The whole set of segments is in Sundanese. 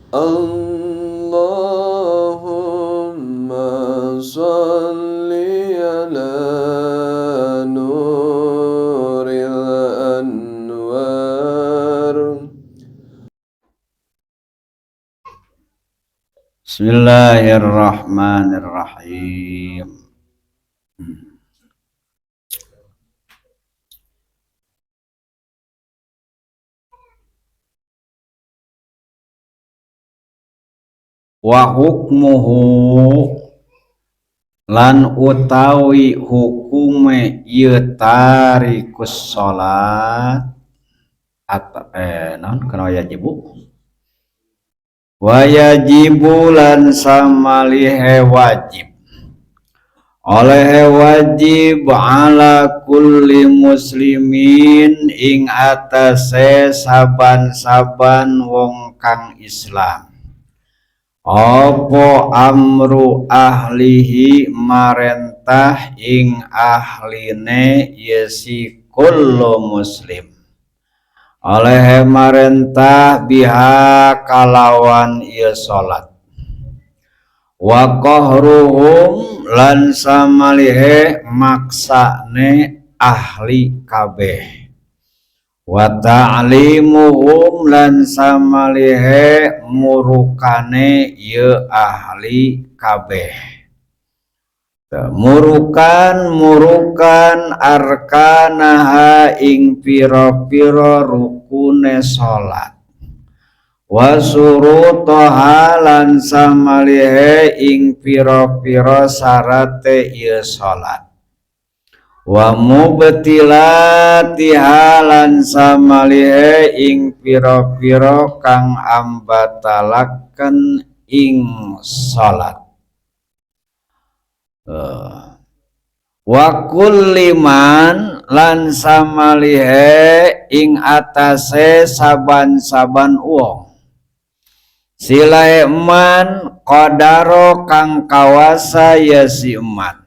اللهم صل على نور الأنوار. Bismillahirrahmanirrahim. Wa hukmuhu lan utawi hukume ieu tarikus salat atau naon kana wajibu wajibu lan samalihe wajib oleh wajib ala kulli muslimin ing atase saban-saban wong kang Islam apa amru ahlihi marentah ing ahline yesi kullu muslim oleh marentah biha kalawan ieu salat wa qahruhum lan samalihe maksane ahli kabeh wa ta'limuhum lan samalihe murukane ieu ahli kabeh. Murukan arkanaha ing pira-pira rukune salat wa syurutoha lan samalihe ing pira-pira syarate ieu salat wa mubtilatiha lan samalihe ing pira-pira kang ambatalaken ing salat. Wa kulliman lan samalihe ing atase saban-saban wong silae man qadaro kang kawasa ya si man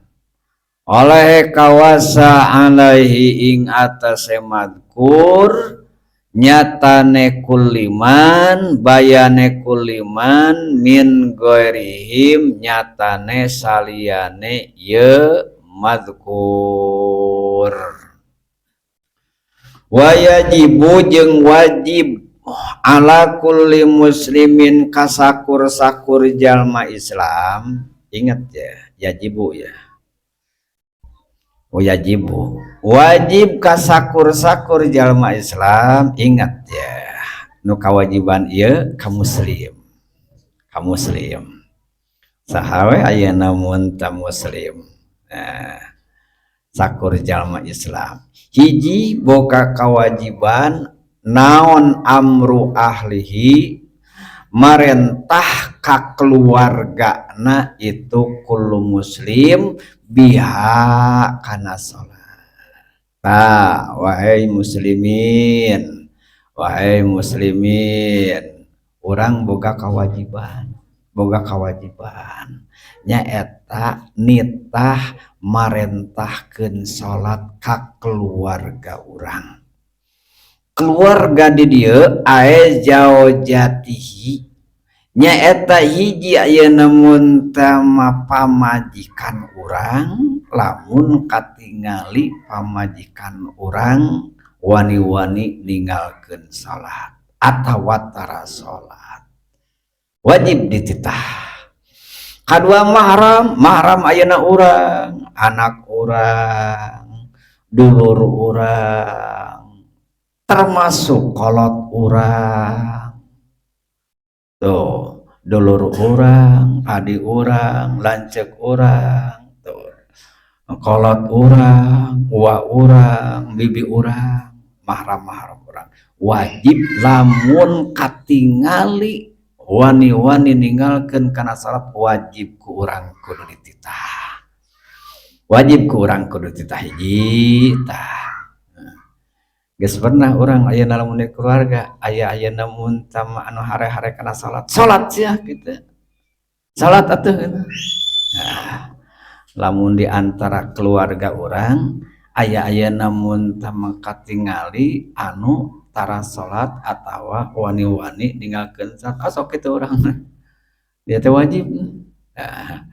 oleh kawasa alaihi ing atase madkur nyatane kulliman bayane kulliman min ghairihim nyatane saliyane ye madkur. Wajibu jeung wajib ala kulli muslimin kasakur-sakur jalma Islam. Ingat ya, yajibu ya. Oh yajibu wajib kasakur-sakur jalma Islam. Ingat ya, nu kawajiban ieu ka muslim, ka muslim saha we ayeuna mun ta muslim. Nah, sakur jalma Islam hiji boga kawajiban naon amru ahlihi marentah ka keluargana itu kullu muslim biha kana salat. Tah, wahai muslimin, wahai muslimin, urang boga kewajiban, boga kewajiban nyaeta nitah marentahkeun salat ka keluarga urang. Keluarga di dieu ae jaujatihi nyaeta hiji ayeuna mun tama pamajikan urang, lamun katingali pamajikan urang wani-wani ninggalkeun salat atawa tara salat wajib dititah. Kadua mahram, mahram ayeuna urang, anak urang, dulur urang, termasuk kolot urang. Tuh, dulur urang, adik urang, lanceuk urang, tuh. Kolot urang, uwa urang, bibi urang, mahram-mahram urang. Wajib lamun katingali wani-wani ninggalkeun kana salat wajib ku urang kudu dititah. Wajib ku urang kudu dititah hiji tah. Geus pernah urang ayeuna lamun di keluarga aya ayeuna mun tama anu hare-hare kana salat, salat sia kitu. Salat atuh gitu. Nah, lamun di antara keluarga urang aya ayeuna mun tama katingali anu Tara salat atawa wani-wani ninggalkeun salat, sok kitu urang dia teh wajib. Nah,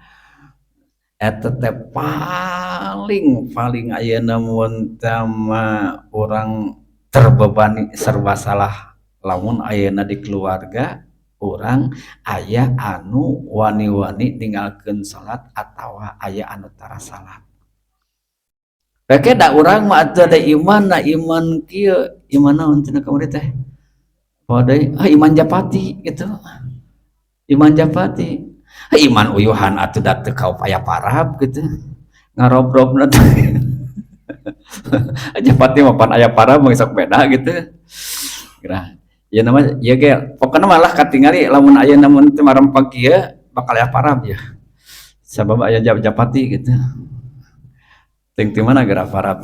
eta teh paling paling ayeuna mun mah urang terbebani serba salah lamun ayeuna di keluarga urang aya anu wani-wani ninggalkeun salat atawa aya anu tara salat. Reke da urang mah atuh da iman na iman kieu, iman naon cenah kamari teh? Poho deui, ah, iman japati gitu. Iman japati. Ah, iman uyuhan atuh da teu kaupaya parab gitu. Ngarobrobna teh. Japati mah pan aya parab mah sok beda gitu. Nah, ieu nama ieu ge pokona malah katingali lamun ayeuna mun teu marempeg kieu bakal aya parab ya. Sabab aya japati gitu. Ting ti mana geura parab?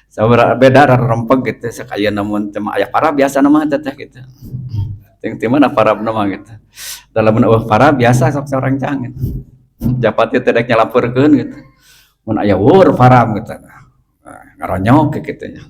Sabab beda rarempeg gitu, sok ayeuna mun teu aya parab biasana mah teh gitu. Ting ti mana parabna mah gitu. Da lamun euweuh parab biasa sok sarencang gitu. Japati teh dek nyalampurkeun gitu. Mun aya wur parab gitu. Nah, ngaronyok kitu nya.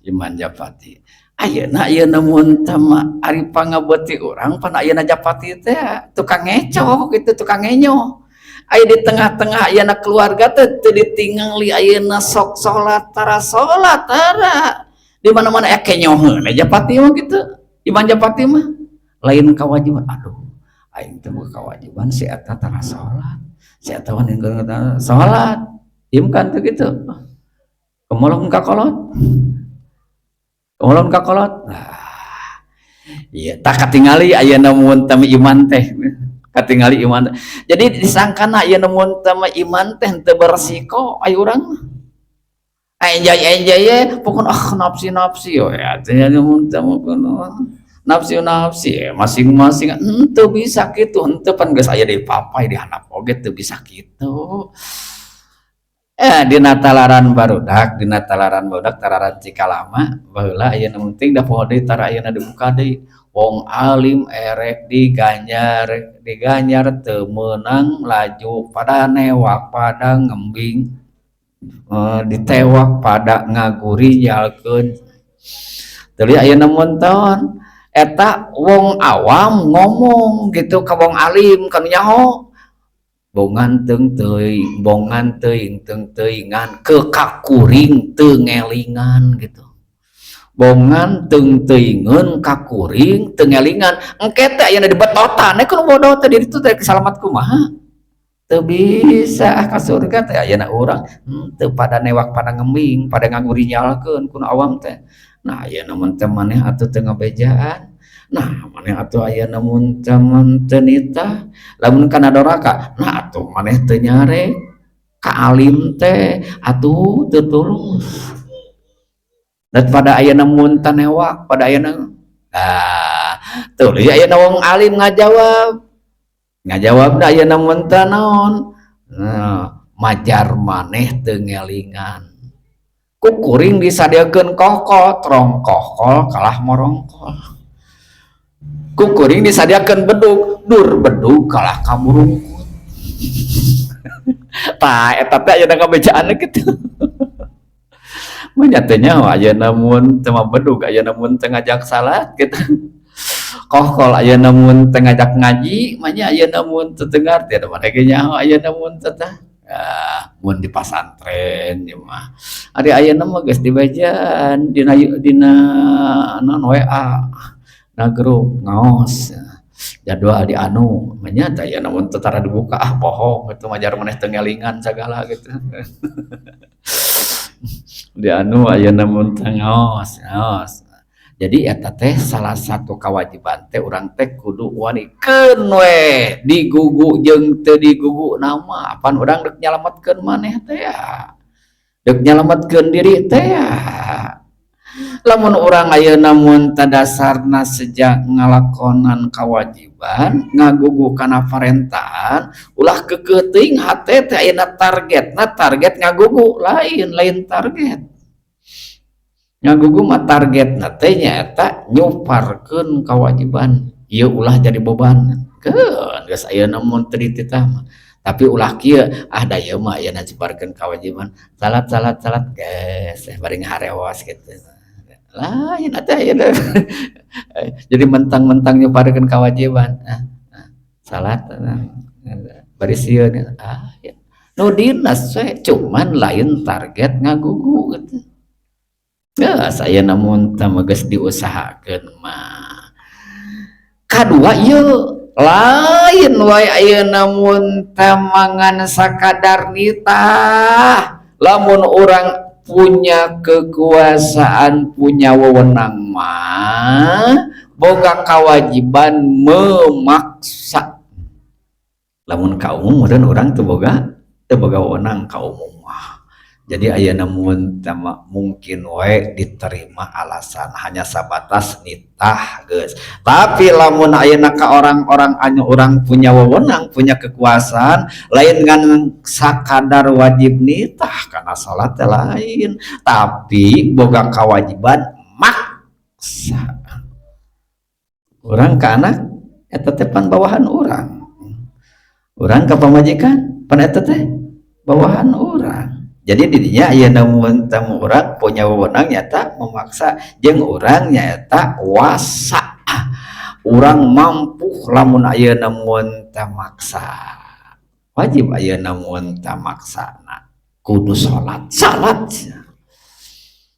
Iman japati. Ayeuna ayeuna mun teu mah ari pangabeuti urang pan ayeuna japati teh tukang ngecoh gitu, tukang ngenyoh. Aya di tengah-tengah ayeuna keluarga teh teu ditingali ayeuna sok salat tara salat tara. Di mana-mana aya kenyoheun japati mah gitu. Iman japati mah lain kewajiban. Aduh, aing teh boga kewajiban si eta tara salat. Si eta mah salat. Ieu kan teu kitu. Kemolong ka kolot. Kemolong ka kolot. Nah, ieu tah katingali ayeuna mun teh iman teh. Katingali iman. Jadi disangkana ayeuna mun teh iman teh teu beresiko aya urang mah. Enjoy enjoy ye pokona ah nafsi nafsi we atuh mun teh nafsi nafsi masing-masing henteu bisa kitu, henteu pan geus aya di papai di handap oge teu bisa kitu. Dina talaran barudak, dina talaran barudak talaran Cikalama baheula ayeuna penting da poho deui tara ayeuna dibuka deui. Wong alim erek diganjar, diganjar teu meunang laju pada newak pada ngembing, ditewak pada ngagurijalkeun. Tuluy ayeuna mun taon eta wong awam ngomong gitu ka wong alim ka nu nyaho. Bongan teung teuing, bongan teuing teung teuingan ke kakuring teu ngelingan gitu. Bongan teung teuingeun ka kuring teu ngelingan. Engke teh ayeuna dibetotan we ku nu bodoh teh di ditu teh salamat kumaha? Teu bisa ah ka surga teh ayeuna urang henteu pada newak pada ngembing, pada ngagurinyalkeun ku nu awam teh. Nah, ayeuna mun teh maneh atuh teu ngabejaan. Nah, maneh atuh ayeuna mun teh teu nitah, lamun kana doraka, nah atuh maneh teu nyarek. Ka alim teh atuh teu tulus. Dan pada ayeuna mun teh newak, pada ayeuna ah, tuluy ayeuna wong alim ngajawab. Ngajawabna ayeuna mun teh naon? Nah, majar maneh teu ngelingan. Ku kuring disadiakeun kokol, trong kokol kalah morongkol. Ku kuring disadiakeun bedug, dur bedug kalah ka murungkut. Tah eta teh ayeuna kabejaanna kitu. Mah nya teu nyaho ayeuna mun teu mah bedug, ayeuna mun teu ngajak salat kitu. Kokol ayeuna mun teu ngajak ngaji, mah nya ayeuna mun teu teu ngarti da maneh ge nyaho ayeuna mun teu tah. Ah, mun di pasantren ieu mah. Ari ayeuna mah geus dibejaan dina dina naon WA, na grup ngaos jadwal di anu mah nya teh ayeuna mun teu tara dibuka ah bohong kitu majar maneh teu ngelingan sagala gitu. Di anu ayeuna mun teu ngaos, ngaos. Jadi eta teh salah satu kewajiban teh urang teh kudu wani keun we digugu jeung teu digugu nama apan urang rek nyalametkeun maneh teh ya. Rek nyalametkeun diri teh ya. Lamun urang ayeuna mun teu dasarna sejak ngalakonan kewajiban ngagugu kana parentahan ulah keukeuh teuing hate teh ayeuna targetna target ngagugu lain lain target. Ngagugu mah targetna teh nyaeta nyuparkeun kewajiban ieu ulah jadi beban. Keun geus ayeuna mun teu dititah mah. Tapi ulah kieu ah da ieu mah ayeuna nyuparkeun kewajiban salat salat salat geus bari ngaharewas kitu. Lain atuh ayeuna. Jadi mentang-mentang nyebarkeun kewajiban. Ah, ah, salat bari sieun, ah ya. Nu dinas we, cuman lain target ngagugu gitu. Ya, saya namun teh geus diusahakeun mah. Kadua ieu lain wae ayeuna mun teh mangan sakadar nitah. Lamun urang punya kekuasaan, punya wewenang mah boga kewajiban memaksa. Lamun ka umum meureun urang teu boga wewenang ka umum mah. Jadi ayeuna mun mungkin wae diterima alasan hanya sabatas nitah geus. Tapi lamun ayeuna ka orang-orang anu urang punya wewenang, punya kekuasaan, lain ngan sakadar wajib nitah karena salat teh lain, tapi boga kewajiban maksa. Urang ka anak eta teh pan bawahan urang. Urang ka pamajikan pan eta teh bawahan urang. Jadi didinya ayeuna mun tamu urang punya wewenang nyata memaksa, jeung urang nyaeta wasa. Urang mampu lamun ayeuna mun teh maksa. Wajib ayeuna mun teh maksana. Kudu salat, salat.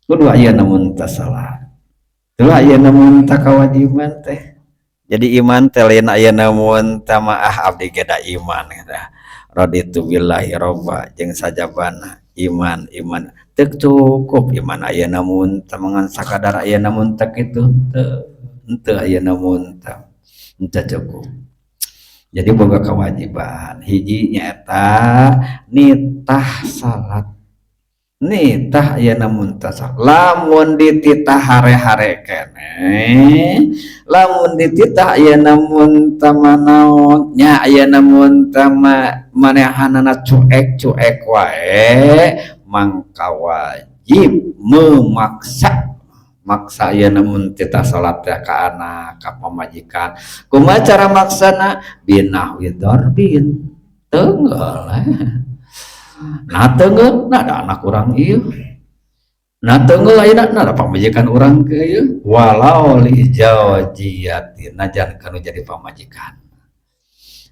Kudu ayeuna mun teh salat. Teu ayeuna mun teh kewajiban teh. Jadi iman teh lain ayeuna mun teh mah, ah, abdi ge da iman eta. Raditu billahi robba jeung sajabana iman. Iman teu cukup, iman ayeuna mun teh ngan sakadar ayeuna mun teh kitu teu, henteu, ayeuna mun teh henteu cukup. Jadi boga kewajiban hiji nyaeta nitah salat, nitah ayeuna mun teh. Lamun dititah hare-hare keneh, lamun dititah ayeuna mun teh manaon nya, ayeuna mun teh manehanana cuek-cuek wae, mangka wajib memaksa. Maksa ayeuna mun titah salat teh ka anak, ka pamajikan. Kumaha cara maksana? Binahwi darbin, teunggeul. Nah, teunggeul, nah, ada anak urang ieu. Nah, teunggeul ayeuna, nah, ada pamajikan urang ke ieu. Walau li jaujiyatin, najan kanu jadi pamajikan,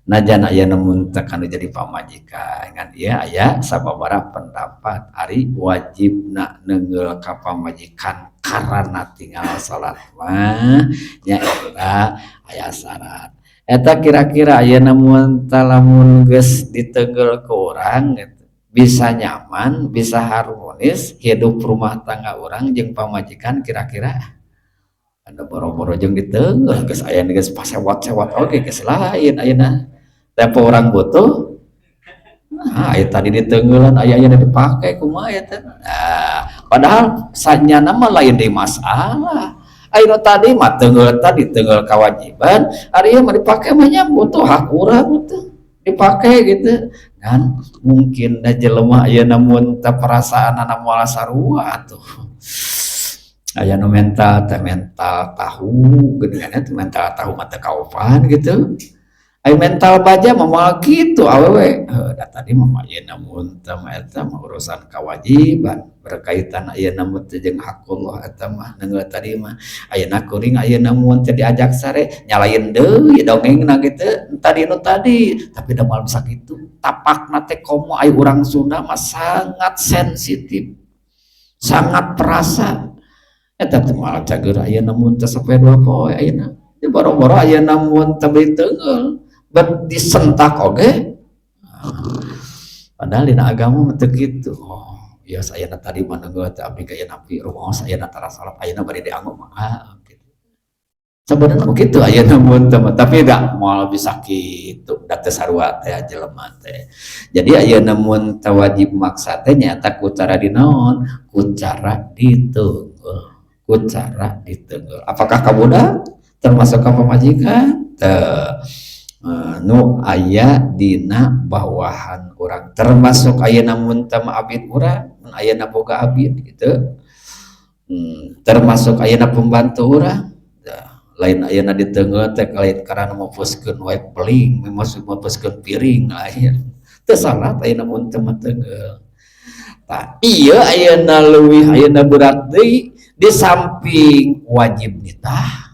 najan ayeuna mun teh kanu jadi pamajikan. Ngan ieu aya sababaraha pendapat ari wajibna neunggeul ka pamajikan karena tinggal salat mah nya eta aya syarat. Eta kira-kira ayeuna mun teh lamun geus diteunggeul ku urang gitu, bisa nyaman, bisa harmonis hidup rumah tangga urang jeung pamajikan. Kira-kira ada boro-boro jeung diteunggeul, geus aya geus pasewot-sewot oge geus lain ayeuna. Tempo urang butuh, nah, aya tadi diteunggeulan, aya aya dipake kumaha ya teh. Nah, padahal sanyana mah lain deui masalah. Aya nu tadi mah teunggeul tadi teunggeul kewajiban, ari ieu mah dipake mah nya butuh hak urang teh dipake gitu kan. Mungkin da jelema ayeuna mun teh perasaanana moal sarua atuh. Aya nu mental teh mental tahu geuningan teh, mental tahu mah teu kaopan gitu. Aya mental baja mah moal kitu awewe. Heuh, da tadi mah ayeuna mun teh mah eta mah urusan kewajiban berkaitan ayeuna mun teh jeung hakullah eta mah neunggeul tadi mah. Ayeuna kuring ayeuna mun teh diajak sare nyalain deui dongengna gitu tadi nu tadi, tapi da moal bisa kitu tapakna teh. Komo aya urang Sunda mah sangat sensitif, sangat perasa. Eta teh moal cager ayeuna mun teh sapoe dua poe. Ayeuna di boro-boro ayeuna mun teh beli teunggeul, bet disentak oge. Padahal dina agama mah teu kitu. Oh ya, saya tadi mah neunggeul teh abdi gaya napi rumaos ayeuna tara salat, ayeuna bade dianggo mah, ah, gitu. Sebenarnya begitu ayeuna mun teh mah, tapi da moal bisa kitu, da teu sarua teh jelema teh. Jadi ayeuna mun teh wajib maksa teh nyaeta ku cara dinaon? Ku cara diteunggeul, ku cara diteunggeul. Apakah ka budak termasuk ka pamajikan teu nu aya dina bawahan urang, termasuk ayeuna mun teh mah abid urang, mun ayeuna boga abid gitu, termasuk ayeuna pembantu urang. Lain ayeuna diteunggeul teh lain karena mupuskeun wae peling, mupuskeun piring, lain. Teu salah ayeuna mun teh mah teunggeul. Tah, ieu ayeuna leuwih ayeuna berat deui. Di samping wajib nitah,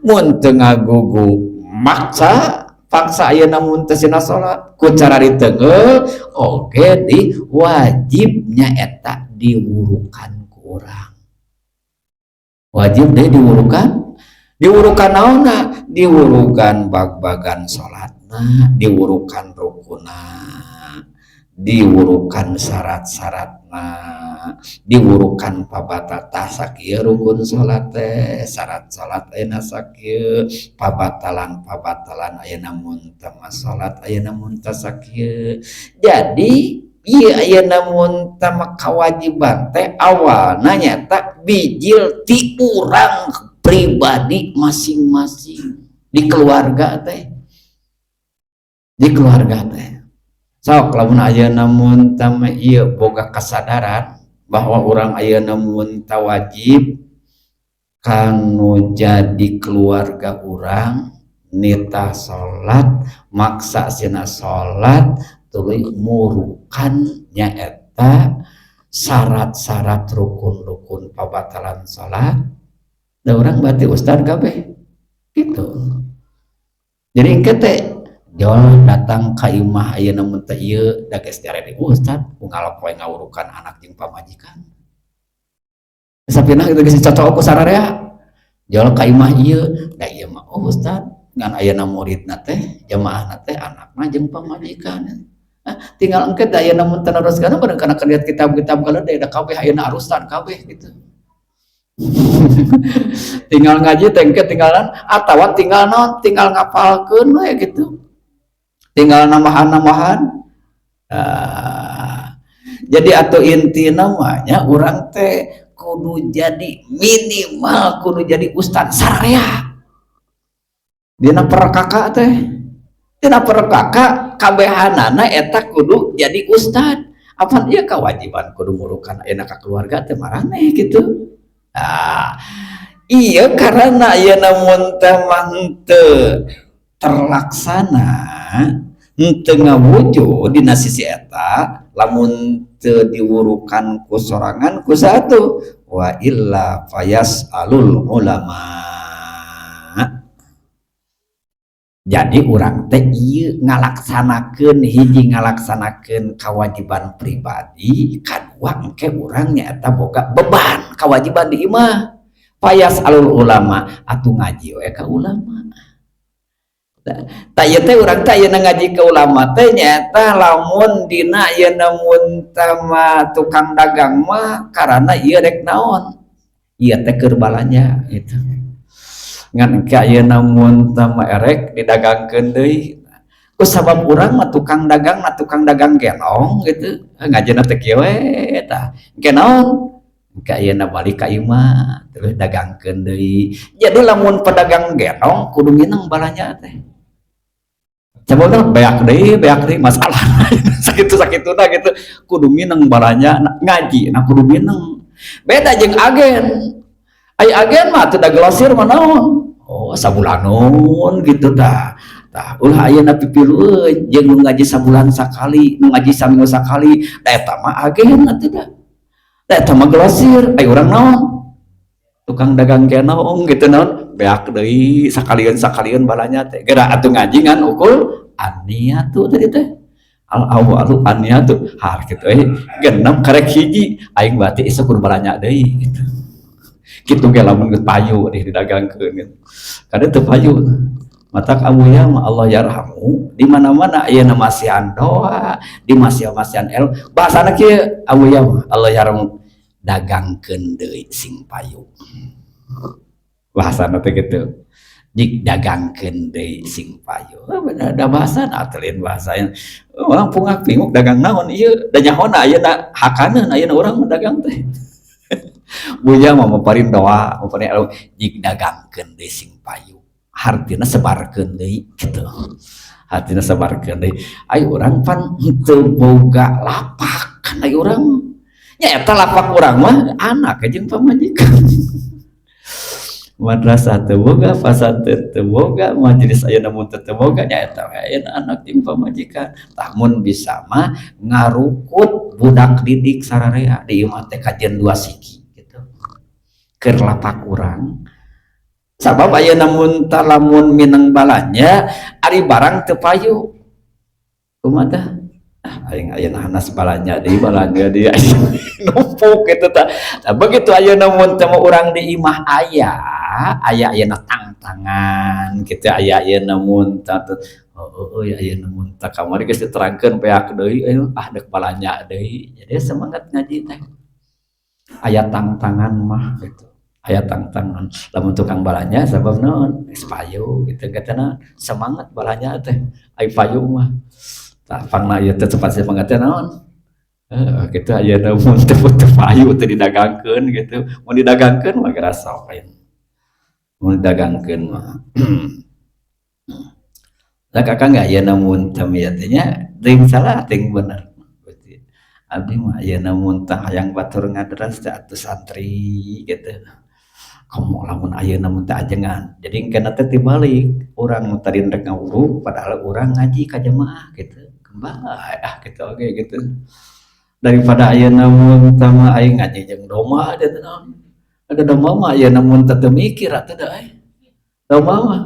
mun teu ngagugu maksa paksa ayeuna mun teu sina salat ku cara diteunggeul oge, di wajibnya eta diwurukan ku urang. Wajib deh diwurukan. Diwurukan naonna? Diwurukan bag-bagan salatna, diwurukan rukuna, diwurukan syarat-syaratna, diwurukan pabatata. Sakieu rukun salat teh, syarat salat ayeuna sakieu, pabatalan pabatalan ayeuna mun teu salat ayeuna mun teu sakieu. Jadi ieu ayeuna mun teu kawajiban teh awalna nyata bijil ti urang pribadi masing-masing di keluarga teh, di keluarga teh. Sok lamun ayeuna mun teu ieu boga kesadaran bahwa urang ayeuna mun teu wajib kanu jadi keluarga urang nitah salat, maksa sina salat, tuluy murukan nyaeta syarat-syarat, rukun-rukun, pabatalan salat, da urang berarti ustad kabeh gitu. Jadi engke teh jol datang ka imah ayeuna mun teh ieu da geus diareni ustad, unggal poe ngawurukan anak jeung pamajikan. Sapinah gitu geus cocok ku sararea. Jol ka imah ieu, da ieu mah, oh, ustad ngan ayeuna muridna teh, jamaahna teh anakna jeung pamajikan. Nah, tinggal engke da ayeuna mun teu neruskeun bareng kana lihat kitab-kitab kalau da kabeh ayeuna arusan kabeh gitu. Tinggal ngaji teh engke tinggalan atawa tinggal naon, tinggal ngapalkeun we gitu, tinggal nambahan-nambahan. Nah, jadi atau inti namanya urang teh kudu jadi, minimal kudu jadi ustad syariah dina per KK teh, dina per KK kabehanana eta kudu jadi ustad. Apa ieu kewajiban kudu ngurukan ayeuna ka keluarga teh maraneh gitu. Nah, iya, karena ayeuna mun teh mah henteu terlaksana, henteu ngawujud dina sisi eta, lamun teu diwurukan ku sorangan ku satu, wa illa fayas'alul ulama. Jadi urang teh ieu ngalaksanakeun hiji, ngalaksanakeun kewajiban pribadi, kadua engke urang nyaeta boga beban kewajiban di imah. Fayas'alul ulama, atuh ngaji we ka ulama. Tah, ieu teh urang teh ayeuna ngaji ke ulama teh nyaeta lamun dina ayeuna mun mah tukang dagang mah karena ieu rek naon, ieu teh keur balanja gitu. Ngan engke ayeuna mun mah erek didagangkeun deui ku sabab urang mah tukang dagang, na tukang dagang genong gitu, ngajina teh kieu we. Tah, engke naon, engke ayeuna balik ka imah terus dagangkeun deui. Jadi lamun pedagang genong kudu ngineng balanja teh. Coba beak deui, beak deui, masalah sakitu sakituna gitu. Kudu mineng balanja ngaji, nah kudu mineng. Beda jeung agen. Ai agen mah teu da grosir mah naon? Oh, sabulanon gitu tah. Tah, ulah ayeuna pipilueun jeung nu ngaji sabulan sakali, nu ngaji saminggu sakali, da eta mah agen atuh da. Da eta mah grosir, ai urang naon? Tukang dagang genong gitu naon? Beak deui sakalieun-sakalieun balanja teh. Geura atuh ngaji ngan ukul an-niyatu tadi teh. Al awwalu an-niyatu har kitu euy, genep karek hiji aing berarti isuk kudu balanja deui gitu. Kitu ge lamun geus payu deh didagangkeun gitu. Kada teu payu. Matak Abuya mah Allah yarhamu di mana-mana ayeuna masihan doa, di masihan-masihan el bahasana kieu Abuya mah Allah yarhamu, dagangkeun deui sing payu. Bahasana teh kitu. Jik dagangkeun deui sing payu. Oh, bener da bahasana atuh lain bahasa orang pungak pinguk dagang naon ieu, da nyahona ayeuna hakaneun ayeuna urang mah dagang teh. Buya mah maparin doa, maparin ilmu, jik dagangkeun deui sing payu. Hartina sebarkeun deui kitu. Hartina sebarkeun deui. Ai urang pan henteu boga lapak kan ai urang. Nya eta lapak urang mah anak jeung pamajikan. Madrasah teu boga, pasantren teu boga, majelis ayeuna mun teu boga, nya eta we ayeuna anak jeung pamajikan. Tah, mun bisa mah ngarukut budak didik sararea di imah teh kajeun dua siki gitu. Keur lapak urang, sabab ayeuna mun lamun mineng balanja, ari barang teu payu, kumaha tah? Ah, aing ayeuna hanas balanja deui, balanja deui, numpuk gitu tah. Nah, begitu ayeuna mun teh urang di imah aya aya ayeuna tangtangan gitu, aya ayeuna mun tah, oh, oh, ya, ayeuna mun tah kamari geus diterangkeun, beak deui, ah, dek balanja deui. Jadi semangat ngaji teh aya tangtangan mah gitu, aya tangtangan. Lamun tukang balanja, sabab naon, geus payu gitu, katana semangat balanja teh. Ai payu mah tah pangna ieu teh cepat semangat teh naon gitu. Ayeuna mun teu teu payu, teu didagangkeun gitu. Mun didagangkeun mah geura sok, mun didagangkeun mah. Lah, Kakak nggak ayeuna mun teu teh nya, teuing salah teuing bener. Abdi mah ayeuna mun tah hayang batur ngaderas teh atuh santri gitu. Komo lamun ayeuna mun teh ajengan. Jadi engkena teh tibalik, urang nu tadi rek ngawuruk, padahal urang ngaji ka jamaah gitu. Kembali ah gitu oge gitu. Daripada ayeuna mun tah mah aing ngaji jeung domba teh naon. Ada domba mah ayeuna mun teh teu mikir atuh da euy. Domba mah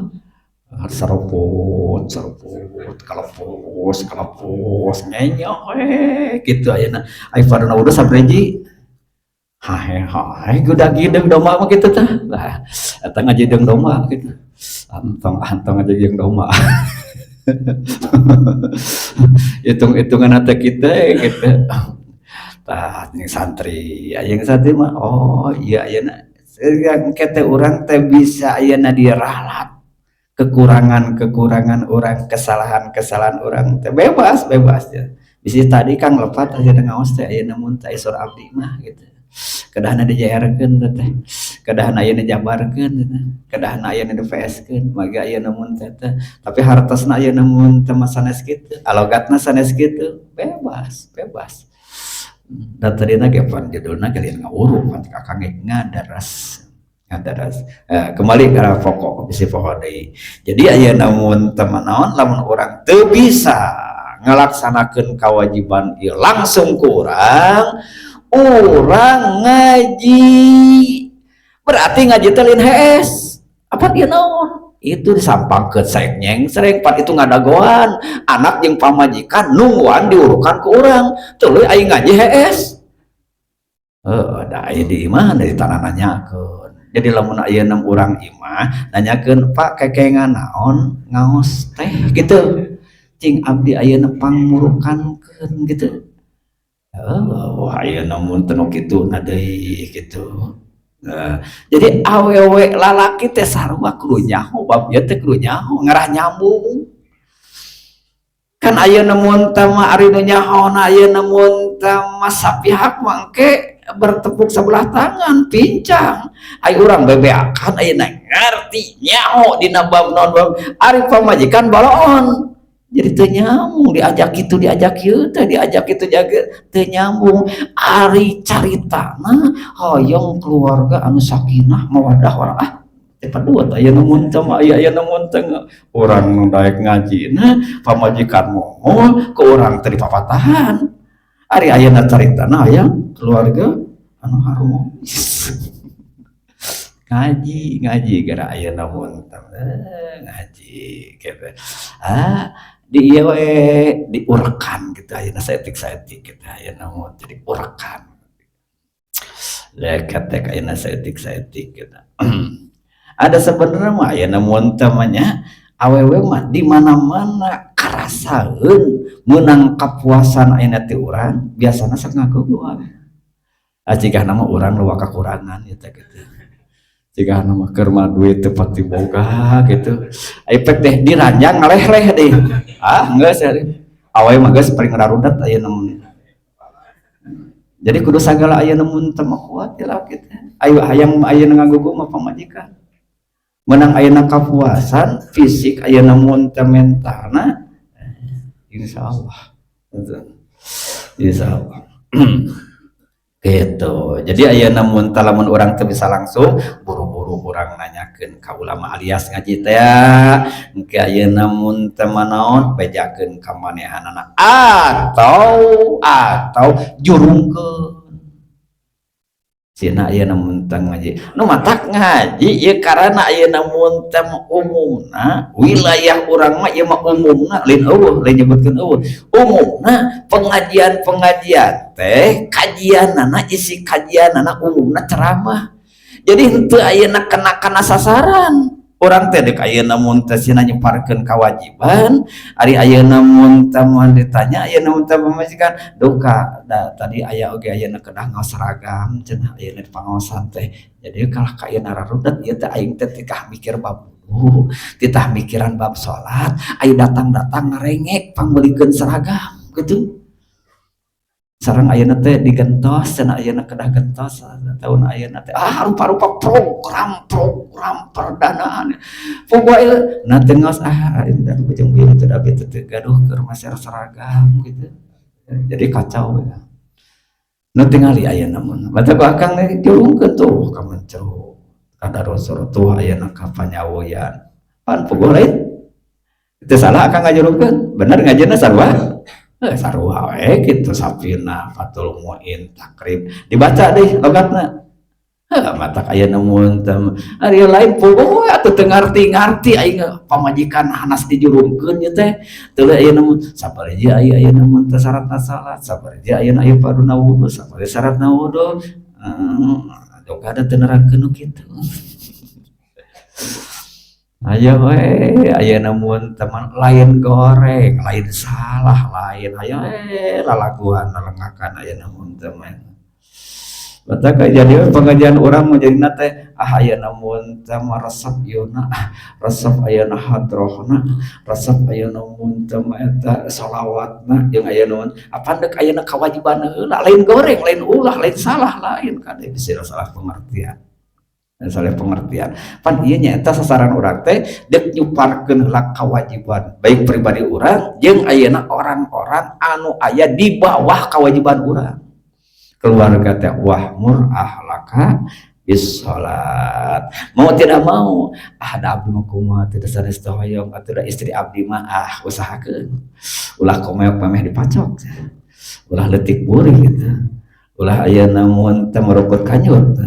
seruput seruput, kalepus kalepus, ngenyoh we gitu. Ayeuna ai farduna wudu sabreji, hahe hae, gudag gideg domba mah kitu tah. Lah, eta ngaji jeung domba gitu, entong entong ngaji jeung domba, hitung-hitungan teh kita gitu tah. Jeung santri, aya santri mah, oh iya, ayeuna yang kete urang teh bisa ayeuna diralat kekurangan-kekurangan orang, kesalahan-kesalahan orang teh bebas bebas ya. Bisa tadi kang lepat aja ngaos teh, ayeuna mun teh saur abdi mah gitu, kedahna dijajarkeun teh, kedahna ayeuna jabarkeun, kedahna ayeuna di PS-keun maka ayeuna mun teh, tapi hartosna ayeuna mun teh mah sanes kitu, alogatna sanes kitu, bebas bebas. Da tadina ge pan judulna ge ngawuruk pan Kakang ge ngadaras ngadaras. Kembali ke pokok, bisi pokok deui. Jadi ayeuna mun teh naon, lamun urang teu bisa ngalaksanakeun kewajiban ieu langsung ku urang, urang ngaji. Berarti ngaji teh lain hees apa dia naon itu disampangkeun saek nyengsreng pan itu ngadagoan anak jeung pamajikan nungguan diurukan ku urang, tuluy aing ngaji hees. Heuh, da aya di imah dari tanah nanyakeun. Jadi lamun aya enam urang imah nanyakeun, "Pak, kekengan naon ngaos teh?" gitu. "Cing abdi ayeuna pangmurukankeun," gitu. Oh, ayeuna mun teu nu kitu na deui gitu. Nah, jadi awewe lalaki teh sarua kudu nyaho bab ieu teh, kudu nyaho ngarah nyambung. Kan ayeuna mun teh mah ari nu nyahona ayeuna mun teh mah sapihak mah engke bertepuk sebelah tangan, pincang. Ai urang bebeakan ayeuna ngarti nyaho dina bab naon bab, ari pamajikan baloon. Jadi teu nyambung, diajak itu, diajak ieu teh, diajak itu, diajak teu nyambung. Ari caritana hoyong keluarga anu sakinah mawaddah warahmah, ah teu padua ayeuna mun teh mah. Aya ayeuna mun teh urang nu daek ngajina pamajikan moal, ku urang teh dipapatahan. Ari ayeuna caritana hayang keluarga anu harmonis. Ngaji ngaji gara ayeuna mun teh ngaji gitu, ah, di ieu we diurekan gitu. Ayeuna saeutik-saeutik gitu, ayeuna mun jadi urekan lekat teh ayeuna saeutik-saeutik gitu. Ada sebenarnya mah ayeuna mun teh mah nya, awewe mah di mana-mana karasaeun meunang kapuasan ayeuna ti urang, biasana sok ngaguguhan. Ah, jigana mah urang loba kakurangan ieu teh gitu. Jigana mah keur mah duit teu pati boga gitu. Ai pek teh diranjang ngaleh-leh deui. Ah, geus awewe mah geus paling rarudet ayeuna mun. Jadi kudu sagala ayeuna mun teh mah kuat ya laki teh. Ayo hayang ayeuna ngagugu mah pamajikan. Menang ayeuna kapuasan fisik ayeuna mun teh mentalna, insyaallah. Insyaallah. Gitu. Jadi ayeuna mun teh lamun urang teu bisa langsung, buru-buru urang nanyakeun ka ulama alias ngaji teh, engke ayeuna mun teh manaon bejakeun ka manehanana atau jurungkeun. Cina ayeuna mun teu ngaji. Nu matak ngaji ieu karana ayeuna mun teh umumna wilayah urang mah, ieu mah umumna, lain euweuh, lain nyebutkeun euweuh. Umumna pengajian-pengajian teh kajianana, isi kajianana umumna ceramah. Jadi henteu ayeuna kena kana sasaran. Urang teh dek ayeuna mun teh cenah nyeparkeun kewajiban, ari ayeuna mun teh mun ditanya ayeuna mun teh pamajikan duka da tadi aya oge ayeuna kedah ngaos seragam cenah ayeuna di pangaosan teh. Jadi kalah ka ayeuna rarudet ieu teh, aing teh titah mikir bab wudu, titah mikiran bab salat, aya datang-datang ngarengek pangmeulikeun seragam gitu. Sareng ayeuna teh digentos cenah, ayeuna kedah gentos tahun ayeuna teh, ah, rupa-rupa program-program perdanaan. Pokoknya nah teu ngaos, ah, da ujung bieu teh abi teh gaduh keur maser seragam gitu. Jadi kacau ya. Nu tingali ayeuna mun baca ku akang jurungkeun tuh ka Mencruk, ka Darussuruh tuh, ayeuna ka Panyaweuyan. Pan puguh lain. Teu salah akang ngajurungkeun, bener ngajina sarua. Eh, sarua we kitu. Safina, Fathul Muin, Takrib dibaca deh logatna. Heuh, matak aya mun teh ari lain puguh we atuh teu ngarti-ngarti aing pamajikan hanas dijurungkeun ieu teh. Teu ayeuna mun sabaraha aya ayeuna mun teh syaratna salat, sabaraha ayeuna aya farduna wudu, sabaraha syaratna wudu. Ada teu nerangkeun nu kitu. Aya we ayeuna mun teh lain goreng, lain salah, lain aya we lalaguan lalengakan ayeuna mun teh mah. Batak jadi pengajian urang mah jadina teh, ah, ayeuna mun teh mah resep ieu na, resep ayeuna hadrohna, resep ayeuna mun teh mah eta sholawatna jeung ayeuna apan deuk ayeuna kewajiban heula, lain goreng, lain ulah, lain salah, lain kade bisa salah pengertian. Salah pengertian. Pan ieu nyaeta sasaran urang teh deuk nyuparkeun heula kewajiban baik pribadi urang jeung ayeuna orang-orang anu aya di bawah kewajiban urang. Keluarga teh wa'mur ahlaka bis-sholat. Mau tidak mau, ah, da abdi mah kumaha teu sanes teu hoyong atuh da istri abdi mah, ah, usahakeun. Ulah komeok memeh dipacok. Ulah leutik burih gitu. Ulah ayeuna mun teh merukut kanyut.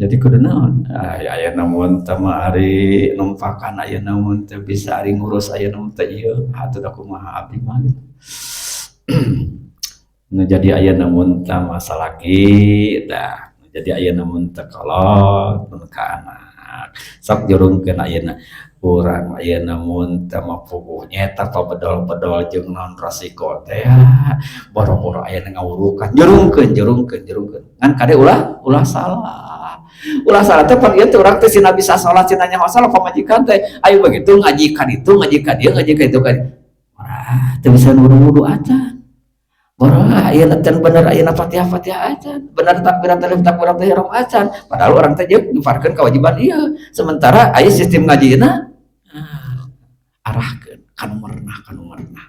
Jadi kudu naon? Ah, ayeuna mun teh mah ari numpakan ayeuna mun teh bisa ari ngurus ayeuna mun teh ieu atuh da kumaha abdi mah gitu. Nu jadi ayeuna mun teh mah salaki dah, jadi ayeuna mun teh kolot mun ka anak. Sok jurungkeun ayeuna urang ayeuna mun teh mah puguh nyaeta pabedol-bedol jeung naon resiko teh, boro-boro ayeuna ngawurukan, jurungkeun, jurungkeun, jurungkeun. Ngan kade ulah ulah salah. Ulah salah teh pan ieu teh urang teh sina bisa salat, sina nyaho salah pamajikan teh. Ayo begitu ngaji ka ditu, ngaji ka dieu, ngaji ka ditu ka dieu. Wah, teu bisa wudu-wudu acan. Boro ayeuna can bener ayeuna Fatihah-Fatihah acan, bener takbirat alif takbirat ihram acan. Padahal urang teh jeung nyuparkeun kewajiban ieu. Sementara aya sistem ngajina, arahkeun ka nu merenah, ka nu merenah.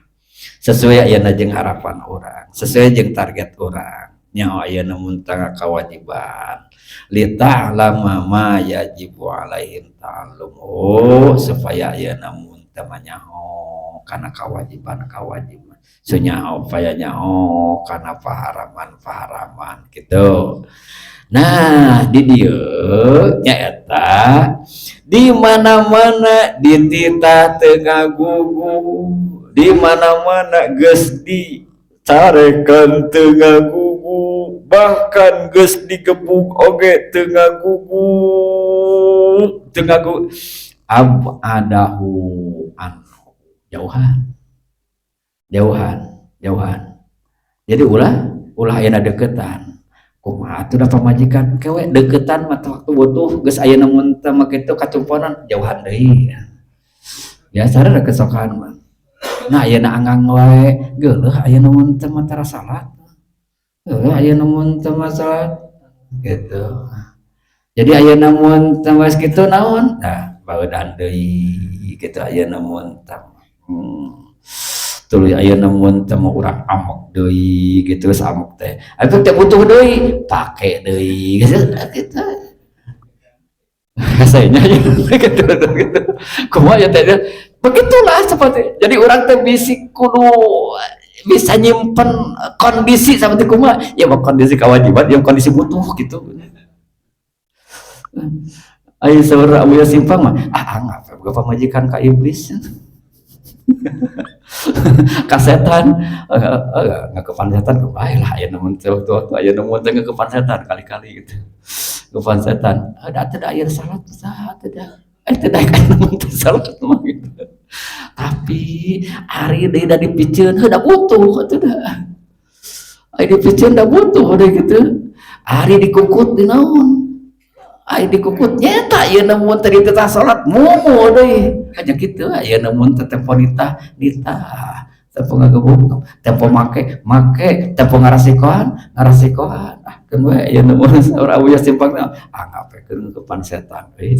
Sesuai ayeuna jeung harapan urang, sesuai jeung target urang. Nyaho ayeuna mun teh kewajiban. Li ta'lama ma yajibu alaihim ta'allumu, supaya ayeuna mun teh nyaho kana kewajiban-kewajiban. Sunyaho supaya nyaho kana paharaman-paharaman gitu. Nah, di dieu nyaeta di mana-mana dititah teu ngagugu, di mana-mana geus dicarekan teu ngagugu, bahkan geus digebuk oge teu ngagugu, teu ngagugu. Ab'adahu anhu, jauhan. Jauhan, jauhan. Jadi ulah ulah ayeuna deketan. Kumaha atuh da pamajikan kewe deketan mah waktu butuh geus ayeuna mun teh mah kitu kacumponan, jauhan deui. Biasa da kesokan mah. Nah, ayeuna anggang wae geuleuh ayeuna mun teh mah tara salat. Heuh, ayeuna mun teh mah salat gitu. Jadi ayeuna mun teh geus kitu naon? Nah, baeudan deui kitu ayeuna mun teh. Tuluy ayeuna mun teh mah urang amok deui gitu, geus amok teh. Atuh teh butuh deui, pake deui gitu gitu. Rasanya gitu gitu. Kumaha ya teh? Begitulah seperti. Jadi urang teh bisi kudu Bisa nyimpen kondisi seperti kumaha ya, mah kondisi kewajiban ya, kondisi butuh gitu. Ayo saudara Abu Simpang mah, ah, anggap boga pamajikan ka iblis, ka setan, ngakepan setan bae lah. Aya namun waktu-waktu aya namun teh ngakepan setan kali-kali gitu. Kepan setan ada tidak aya salat saat tidak tidak kan namun teh salat mah gitu. Tapi ari deui da dipiceun heuh da butuh atuh da. Ari dipiceun da butuh deh gitu. Ari dikukut di naon? Ari dikukut nyata ieu namun tadi teh salat momo deui. Aja kitu aya namun teh tempo nitah nitah, tempo ngagebug tempo make make, tempo ngarasikoan ngarasikoan. Ah, keun we aya namun saur Abuya Simpang, ah, ngapekeun kepan setan we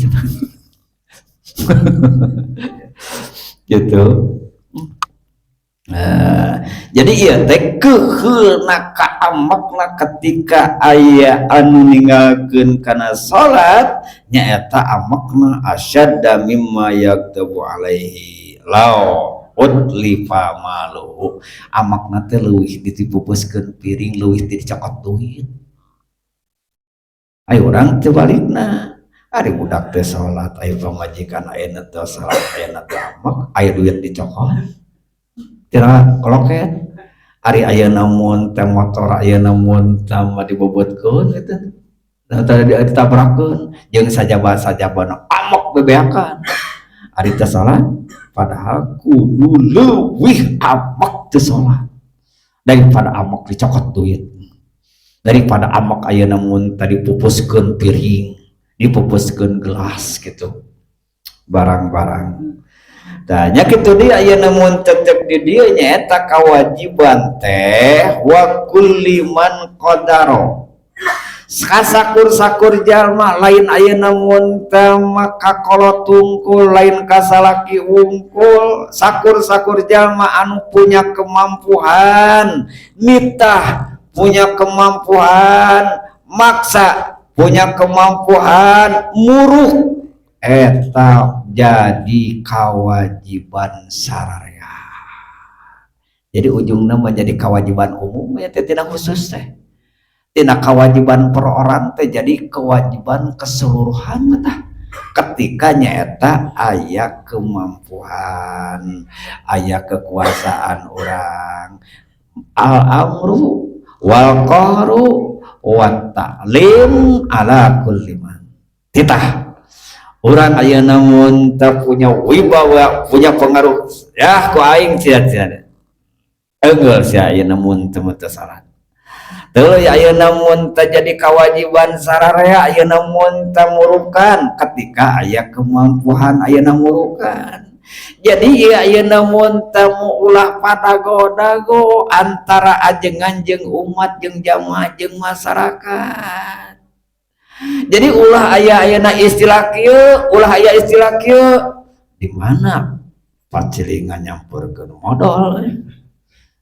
gitu. Nah, jadi iya teh keuheulna kaamekna ketika aya anu ninggalkeun kana salat nyaeta amekna asyadda mimma yaktubu alaihi law utlifa maluhu. Amekna teh leuwih ditipupuskeun piring, leuwih ti dicokot duit. Ayo urang teh balikna, ari budak teh salat, aya pamajikan ayeuna teh salat, ayeuna teh amek aya duit dicokot tina koloket. Ari ayeuna mun teh motor ayeuna mun teh dibobotkeun gitu, nah, tadi ditabrakeun jeung sajaba-sajabana amek bebeakan. Ari teh salat padahal kudu leuwih amek teh salat daripada amek dicokot duit, daripada amek ayeuna mun tadi pupuskeun piring, dipupuskeun gelas gitu, barang-barang. Nah, nya kitu dia ayeuna mun tetep di dieu nyaeta kewajiban teh wa kulli man qadaro, kasakur-sakur jalma, lain ayeuna mun teh mah kakolot tungkul, lain kasalaki wungkul. Sakur-sakur jalma anu punya kemampuan nitah, punya kemampuan maksa, punya kemampuan muruk, eta jadi kewajiban sararea. Jadi ujungnya menjadi kewajiban umum ya teh, tidak khusus teh, tidak kewajiban per orang teh, jadi kewajiban keseluruhan tah ketika nyaeta aya kemampuan, aya kekuasaan orang. Al amru wal qahru wat ta'lim ala kulli man. Titah orang ayeuna mun teu punya wibawa, punya pengaruh ya, ku aing sia-sia enggeul sia ayeuna mun teu teu salat teu ayeuna mun teu jadi kewajiban sararea. Ayeuna mun teu murukan ketika aya kemampuan ayeuna murukan. Jadi ieu ayeuna mun teu ulah padago-dago antara ajengan jeung umat jeung jamaah jeung masyarakat. Jadi ulah aya ayeuna istilah kieu, ulah aya istilah kieu di mana pacilingan nyampurkeun modal.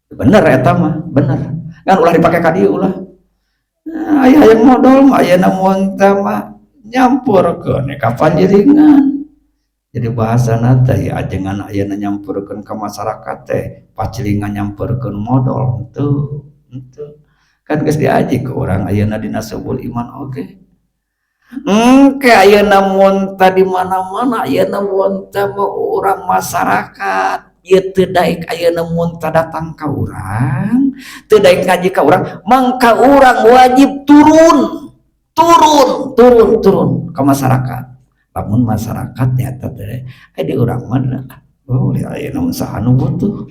Bener eta mah, bener. Kan ulah dipake ka dieu ulah. Nah, aya yang modal mah ayeuna mun teh mah nyampurkeun ka panjiringan. Jadi bahasana teh ajengan ayeuna nyampurkeun ka masyarakat teh pacilingan nyampurkeun modal henteu, henteu. Kan geus diaji ke urang ayeuna dina Subul Iman oge. Engke ayeuna mun teh di mana-mana ayeuna mun teh urang masyarakat ieu teu daek ayeuna mun teh datang ka urang, teu daek ngaji ka urang, mangka urang wajib turun, turun, turun, turun ke masyarakat. Lamun masyarakat nyata teh di urang mah, oh ayeuna mun saha nu butuh,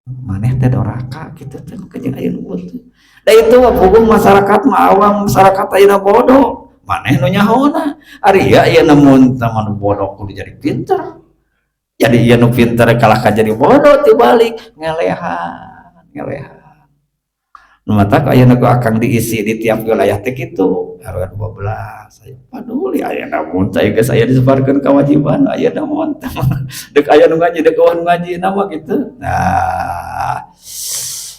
maneh teh doraka kitu teh jeung aya nu butuh. Da itu mah puguh masyarakat mah awam, masyarakat ayeuna bodoh, maneh nu nyahona. Ari ieu ayeuna mun teh mah nu bodoh kudu jadi pinter, jadi ieu nu pinter kalah ka jadi bodoh tibalik ngelehan ngelehan. Nu matak ayeuna ku akang diisi di tiap wilayah teh kitu RW 12 aya paduli ayeuna mun teh geus aya disebarkeun kewajiban ayeuna mun teh deuk aya nu ngaji, deuk eueuh nu ngaji nama kitu. Nah,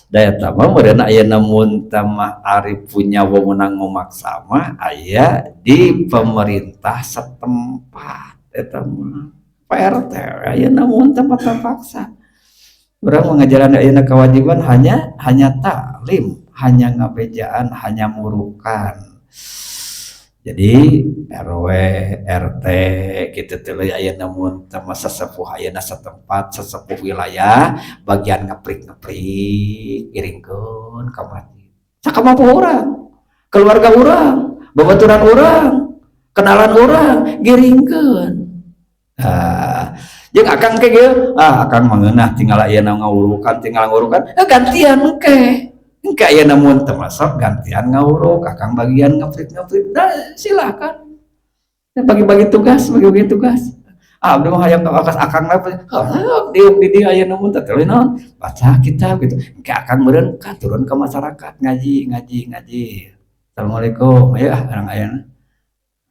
da eta mah meureun ayeuna mun teh mah ari punya wewenang memaksa mah aya di pemerintah setempat, eta mah Pak RT ayeuna mun teh terpaksa. Urang mengajaran ayeuna kewajiban hanya hanya taklim, hanya ngabejaan, hanya murukan. Jadi RW, RT gitu teh ayeuna mun teh sesepuh ayeuna setempat, sesepuh wilayah, bagian ngeprik-ngeprik, iringkeun ka masjid. Sakamampu urang, keluarga urang, babaturan urang, kenalan urang, giringkeun. Ah, jeung akang ke gitu, ah, akang mangeunah tinggal ayeuna ngawurukan, tinggal ngawurukan, eh, gantian engke. Engke ayeuna mun teu masuk gantian ngawuruk, akang bagian ngeprik-ngeprik. Nah, silakan. Bagi-bagi tugas, bagi-bagi tugas. Ah, abdi mah hayang ka akas akang mah, diuk di dieu ayeuna mun teh naon? Baca kitab gitu. Engke akang meureun ka turun ke masyarakat ngaji, ngaji, ngaji. Assalamualaikum. Ayo ah urang ayeuna.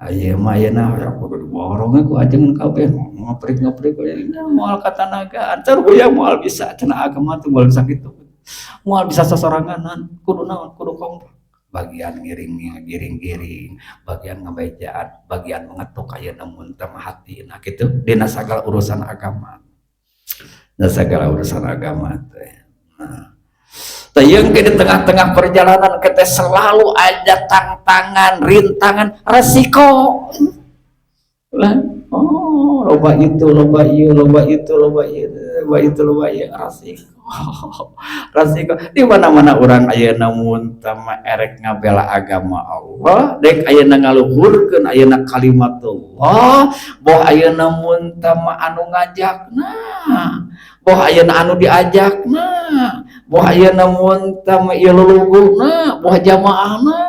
Ayeuna mah ayeuna hayang kudu diborong ku ajengan kabeh ngeprik-ngeprik moal katanagaan. Car huyang moal bisa cenah, agama teh moal bisa kitu. Moal bisa sasoranganan, kudu naon? Kudu kompak. Bagian ngiring, giring-giring, bagian ngabejaan, bagian mengetuk ayeuna mun teh hati. Nah, kitu dina sagala urusan agama. Dina sagala urusan agama teh. Nah, tayang ke di tengah-tengah perjalanan kita selalu ada tantangan, rintangan, resiko. Lah, oh, loba itu, loba ieu, loba itu, loba ieu, loba itu, loba ieu, resiko. Resiko di mana-mana orang ayeuna mun teh erek ngabela agama Allah, dek ayeuna ngaluhurkeun ayeuna kalimatullah, boh ayeuna mun teh anu ngajakna, boh ayeuna anu diajakna, boh ayeuna mun teh ieu luluguhna, boh jamaahna.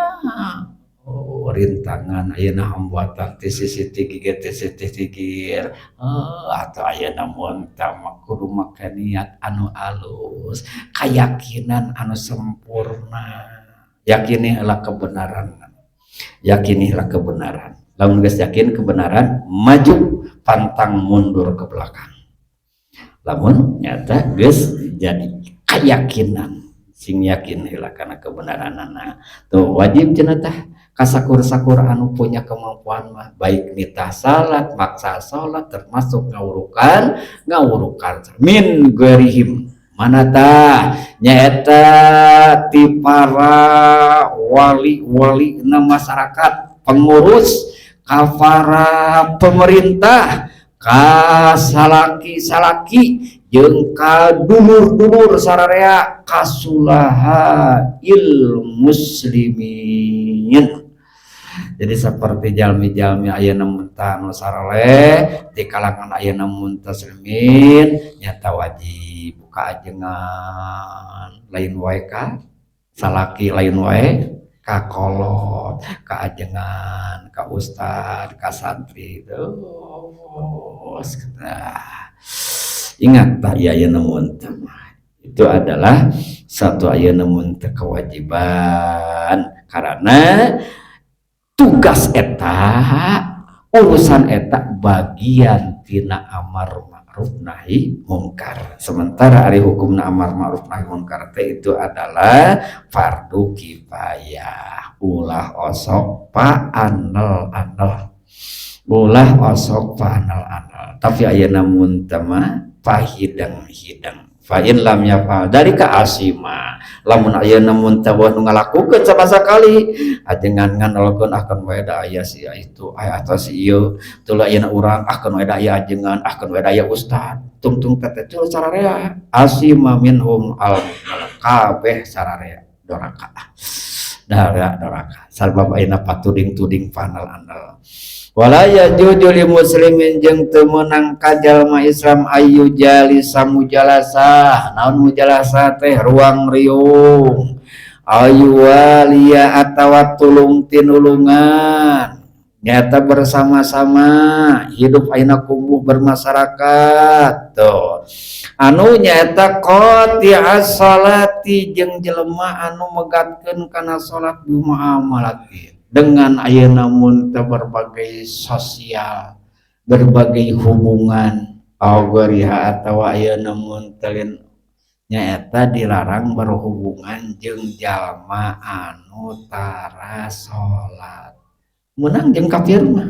Oh, rintangan ayeuna hambatan ti sisi ti gigir, ti sisi gigir. Oh, atau ayeuna mun teh kudu make niat anu alus, keyakinan anu sempurna. Yakinilah kebenaran, yakinilah kebenaran. Lamun geus yakin kebenaran, maju pantang mundur ke belakang. Lamun nyata geus jadi keyakinan, sing yakin heula kana kebenaranana. Tuh wajib cenah tah kasakur-sakur anu punya kemampuan mah, baik nitah salat, maksa salat, termasuk ngawurukan, ngawurukan. Min ghairihim, mana tah? Nyaeta ti para wali-wali na masyarakat, pengurus, ka para pemerintah, ka salaki-salaki jeung ka dulur-dulur sararea, kasulaha il muslimin. Jadi seperti jalmi-jalmi ayeuna muntah nu saroleh di kalangan ayeuna muslimin, nyata wajib buka ajengan, lain wae ka salaki, lain wae ka kolot, ka ajengan, ka ustad, ka santri terus. Nah, ingat tak ya, ayeuna muntah itu adalah satu ayeuna muntah kewajiban, karena tugas eta, urusan eta bagian tina amar ma'ruf nahi mungkar. Sementara ari hukumna amar ma'ruf nahi mungkar teh itu adalah fardu kifayah. Ulah osok paanel-anel, ulah osok paanel-anel, tapi ayeuna mun teh mah pahidang-hidang. Fa in lam yafal dzalika asima, lamun ayeuna mun teh nu ngalakukeun sama sekali ajengan nganolkeun, akan wae da aya si itu aya atau si ieu, tuluy ayeuna urang akan wae da aya ajengan, akan wae da aya ustad, tungtung teh teh sararea, asima minhum al kabeh sararea doraka, dara doraka, sabab ayeuna patuding-tuding panel-anel. Wala yajuzu li muslimin, jeung teu meunang ka jalma Islam, ayu jalisa mujalasah. Naon mujalasah teh? Ruang riung. Ayu waliya atawa tulung tinulungan, nyata bersama-sama hidup ayeuna kumpul bermasyarakat tuh anu nyata qati'as salati, jeung jelema anu megatkeun kana salat, bimuamalatin, dengan ayeuna mun berbagai sosial, berbagai hubungan, aw atau ayeuna mun telin, nyaeta dilarang berhubungan jeung jalma anu tara salat. Menang jeung kafir mah,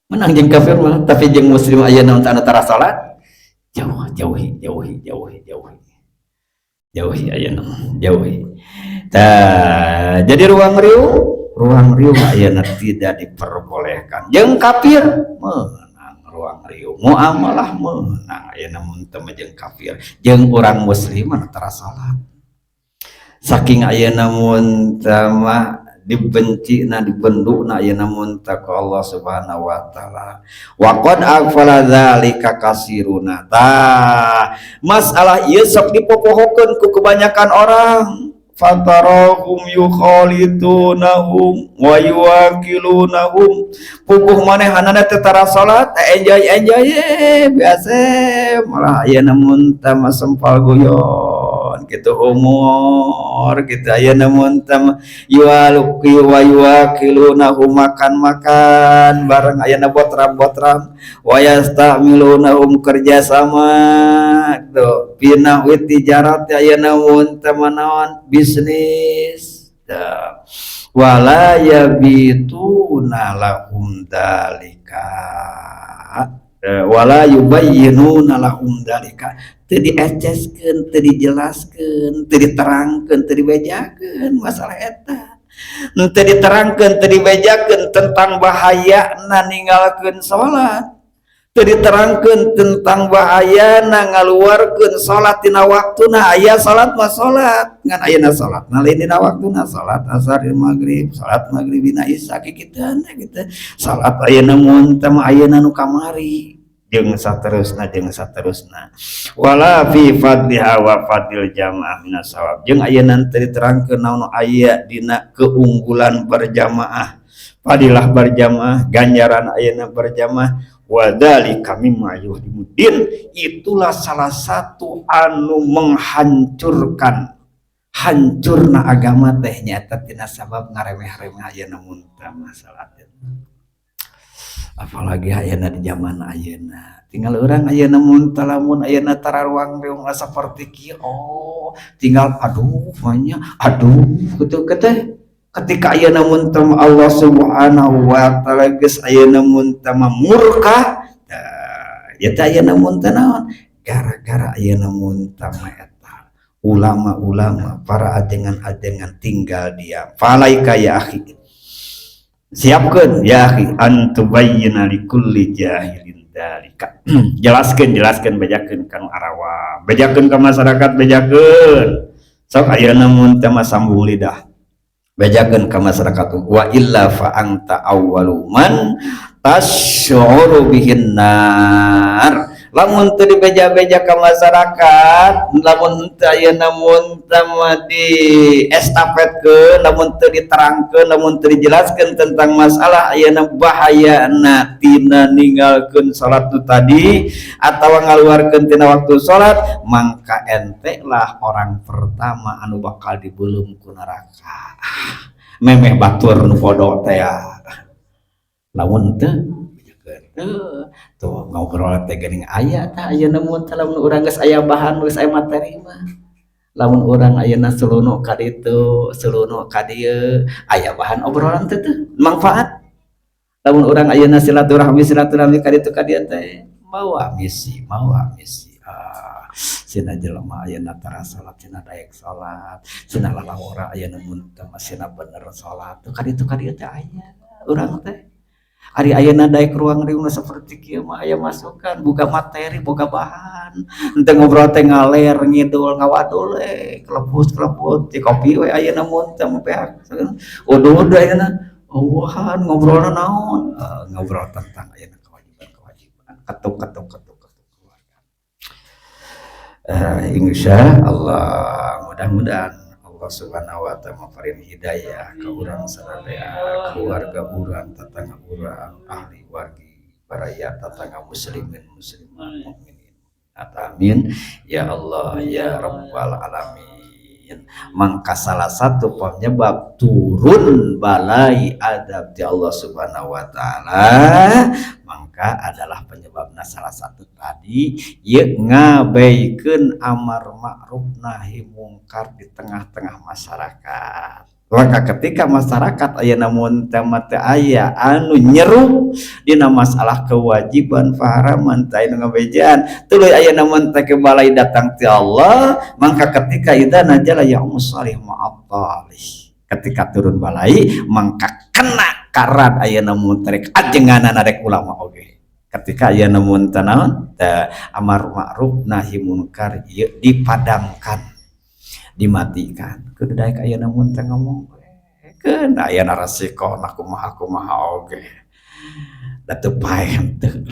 menang jeung kafir mah, tapi jeung muslim ayeuna anu tara salat. Jauh, jauhi, jauhi, jauhi, jauhi, jauhi ayeuna, jauhi. Tah, jadi ruang riuh, ruang riuh ayeuna tidak diperbolehkan. Jeung kafir meunang ruang riuh, muamalah meunang ayeuna mun teu jeung kafir, jeung urang muslim mah tara salat. Saking ayeuna mun teu mah dibenci na, dibendu na ayeuna mun teu ku Allah Subhanahu wa Taala. Wa qad aghfala dzalika kasiruna. Tah, masalah ieu sok dipopohokeun ku kebanyakan orang. Fatarahum yukhalitunahum wa yuwakilunahum. Puguh manehanana teh tara salat, enjoy enjoy biasa, malah ayeuna mun teu mah sempal guyon gitu, umur gitu. Ayeuna mun teu mah yuwaluki wa yuwakilunahum, makan-makan bareng ayeuna, botram-botram, wa yastamilunahum, kerjasama tuh pina tijarat ayeuna mun teu mah naon, bisnis. Wala yabituna lahum dalika, wala yubayyinuna lahum dalika, teu dieceskeun, teu dijelaskeun, teu diterangkeun, teu dibejakeun masalah eta, teu diterangkeun, teu dibejakeun tentang bahayana ninggalkeun salat, teu diterangkeun tentang bahayana ngaluarkeun salat tina waktuna. Aya salat mah salat, ngan ayeuna salat na lain dina waktuna, salat asar di maghrib, salat maghrib dina isya, kitu gitu. Salat ayeuna mun teh mah ayeuna nu kamari, jeung saterusna, jeung saterusna. Wala fi fadliha wa fadlil jamaah minas sawab, jeung ayeuna teu diterangkeun naon aya dina keunggulan berjamaah, fadilah berjamaah, ganjaran ayeuna berjamaah. Wadzalika mimma yuhdimuddin, itulah salah satu anu menghancurkan, hancurna agama teh nyata tina sabab ngaremeh-remeh ayeuna mun teu masalah. Apalagi ayeuna di zaman ayeuna, tinggal urang ayeuna mun teu, lamun ayeuna tara ruang riung saperti kieu, oh tinggal aduh banyak, aduh gitu teh. Ketika ayeuna mun teu Allah Subhanahu wa Taala geus ayeuna mun teu murka, ya teh ayeuna mun teu naon, gara-gara ayeuna mun teu eta ulama-ulama, para ajengan-ajengan tinggal diam. Falaika ya akhi, siapkeun ya akhi, an tubayyina likulli jahilin dalika. Jelaskeun, jelaskeun, bejakeun kanu arawa, bejakeun ka masyarakat, bejakeun. Sok ayeuna mun teu sambung lidah, bejakeun ka masyarakat. Wa illa fa anta awwalu man tasy'uru bihin nar. Lamun teu dibeja-beja ka masyarakat, lamun teu ayeuna mun teu di estafetkeun, lamun teu diterangkeun, lamun teu dijelaskeun tentang masalah ayeuna bahayana tina ninggalkeun salat nu tadi atawa ngaluarkeun tina waktu salat, mangka ente lah orang pertama anu bakal dibelum ku neraka, memeh batur nu bodoh teh ya. Lamun teu tuh ngobrol teh geuning aya tah ayeuna mun teh, lamun urang geus aya bahan, geus aya materi mah, lamun urang ayeuna sulunu ka ditu, sulunu ka dieu, aya bahan obrolan teh teu manfaat. Lamun urang ayeuna silaturahmi, silaturahmi ka ditu ka dieu teh mawa misi, mawa misi. Ah, cenah jelema ayeuna tara salat, cenah daek salat, cenah lalawora ayeuna mun teu cenah bener salat. Tuh ka ditu ka dieu teh aya urang teh. Ari ayeuna daek ruang riung seperti kieu mah aya masukan, boga materi, boga bahan. Henteu ngobrol teh ngaler ngidul ngawadul we, kelepus-keleput di kopi we ayeuna mun teh beak. Uduh ayeuna eueuhan ngobrolna naon? Ngobrol tentang ayeuna kewajiban-kewajiban, ketuk ketuk ketuk ketuk keluarga. Insya Allah mudah-mudahan Allah Subhanahu wa Ta'ala maparin hidayah ke urang sadaya, keluarga urang, tetangga urang, ahli wargi, baraya tetangga, muslimin muslimat, mukminin. Amin ya Allah ya Rabbal alamin. Mangka salah satu penyebab turun balai adab di Allah Subhanahu wa Taala. Mangka adalah penyebabna salah satu tadi ieu ngabaikeun amar ma'ruf nahi mungkar di tengah-tengah masyarakat. Maka ketika masyarakat ayeuna mun teh teu aya anu nyeru dina masalah kewajiban paharaman, teu aya nu ngabejaan, tuluy ayeuna mun teh balai datang ti Allah. Maka ketika idza nazala ya'ummus shalih ma'at thalih, ketika turun balai mangka kena karat ayeuna mun rek ajenganan rek ulama oge. Ketika ayeuna mun teh naon teh amar ma'ruf nahi munkar ieu dipadamkan, dimatikan, kudu daek ayeuna mun teh ngomong keun ayeuna resiko na kumaha kumaha oge da teu paeh henteu.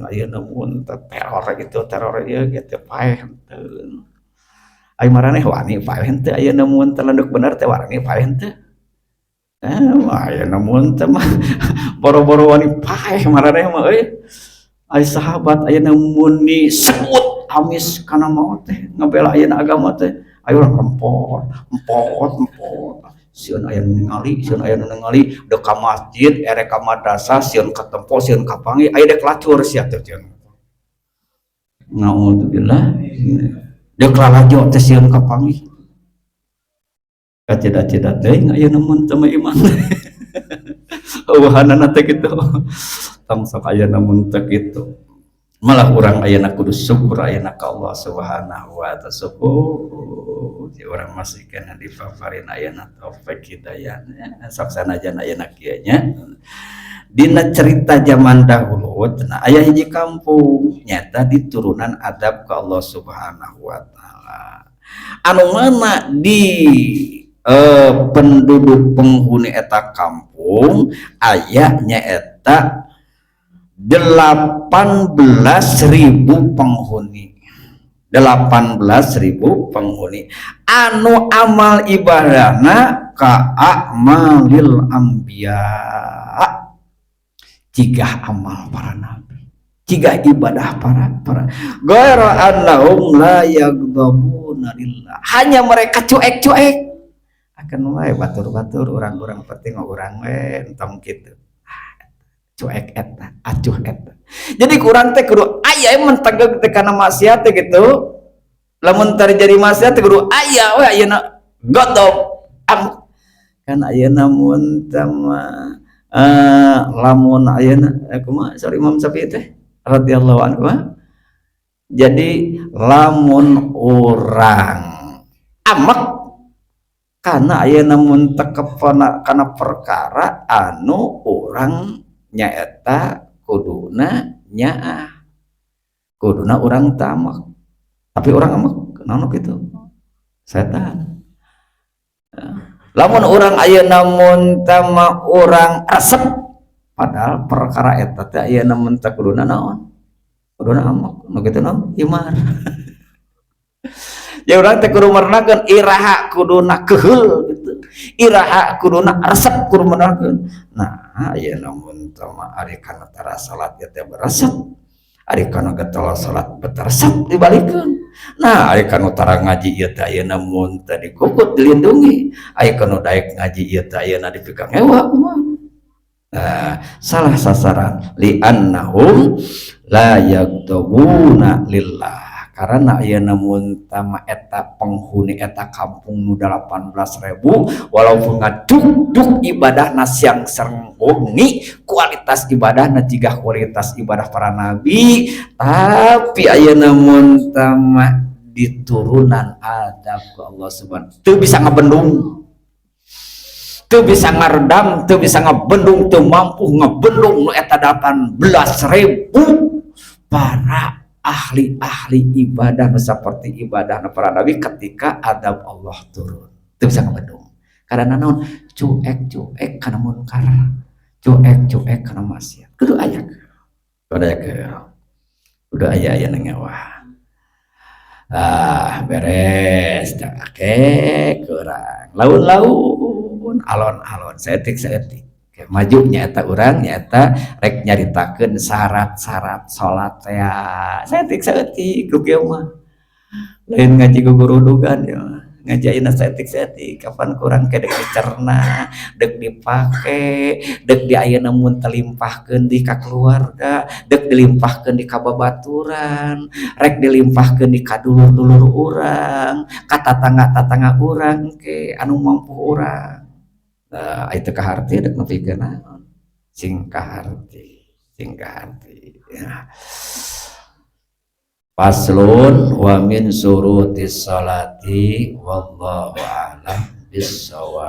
Ayeuna mun teh teror itu, teror ieu ge teu paeh henteu. Ari maraneh wani paeh henteu ayeuna mun teh landuk bener teh? Wani paeh henteu? Eh, ayeuna mun teh mah boro-boro wani paeh maraneh mah euy. Ari sahabat ayeuna mun disebut amis kana maot teh ngabela ayeuna agama teh, ayo urang empot empot empot, sieun aya nu ningali, sieun aya nu ningali. Dek ka masjid erek ka madrasah sieun katempo, sieun kapanggih, aya dek lacur sia teh sieun. Naudzubillah, dek lalajo teh sieun kapanggih. Kacida-cida teuing ayeuna mun teu iman eueuhanana teh kitu. Tong sok ayeuna mun teh kitu, malah urang ayeuna kudu syukur ayeuna ka Allah Subhanahu wa Ta'ala. Syukur si urang masih kena dipaparin ayeuna taufik hidayah. Sok sanajan ayeuna kieu nya. Dina cerita zaman dahulu cenah aya hiji kampung nyata diturunan adab ke Allah Subhanahu wa Ta'ala, anu mana di penduduk penghuni eta kampung aya nyaeta 18.000 penghuni, 18.000 penghuni anu amal ibadahna ka a'malil anbiya, jigah amal para nabi, jigah ibadah para para ghaira annahum la yaghdabuna lillah, hanya mereka cuek-cuek akan wae batur-batur, urang-urang penting urang we entong kitu. Cuek eta, acuh eta. Jadi kurang teh kudu aya mentegeg teh kana maksiat teh gitu. Lamun terjadi maksiat teh kudu aya we ayeuna godob am kan. Ayeuna mun teh mah lamun ayeuna kumaha sorry Imam Syafi'i teh radhiyallahu anhu. Jadi lamun urang amek karena ayeuna mun tekepona kana perkara anu urang nyaeta kuduna nyaah, kuduna urang tamak, tapi urang amek naon kitu setan. Lamun urang ayeuna mun tama urang resep, padahal perkara eta teh ayeuna mun teh kuduna naon, kuduna amek nu kitu naon himar ya. Urang teh kudu merenahkeun iraha kuduna keheul gitu, iraha kuduna resep, kudu merenahkeun. Nah, ayeuna mun teh mah ari kana tara salat ieu teh beresep, ari kana getol salat beteresep dibalikeun. Nah, ari kana tara ngaji ieu teh ayeuna mun teh dikukut dilindungi, ari kana daek ngaji ieu teh ayeuna dipikangewa kumaha. Nah, salah sasaran. Li'annahum la yaghdabuna lillah, karena ayeuna mun tama eta penghuni eta kampung nu 18.000, walaupun ngaduk-duk ibadah siang sareng wengi, kualitas ibadah jiga kualitas ibadah para nabi, tapi ayeuna mun tama diturunan adab ke Allah Subhanahu teu bisa ngebendung, teu bisa ngaredam, teu bisa ngebendung, teu mampu ngebendung nu eta 18.000 para ahli-ahli ibadah seperti ibadah para nabi. Ketika adab Allah turun itu bisa ngebendung karena naon? Cuek-cuek karena munkar, cuek-cuek karena maksiat. Kudu aya, kudu aya, kudu aya aya wah. Ah, beres. Oke, kurang laun-laun, alon-alon, saeutik-saeutik maju nyata urang nyata rek nyaritakeun syarat-syarat salat ya saeutik saeutik. Ku kieu mah lain ngaji gugurudugan ya. Ngajaina saeutik-saeutik, kapan kurang ke dek dicerna, dek dipake, dek di ayeuna mun telimpahkeun di ka keluarga, dek dilimpahkeun di ka babaturan, rek dilimpahkeun di ka dulur-dulur urang, ka tatangga-tatangga urang ke anu mampu urang. Nah, itu kaharti dek nepikeun naon? Sing kaharti, sing kaharti. Ya. Faslun wa min syurutis sholati, wallahu a'lam bissawab.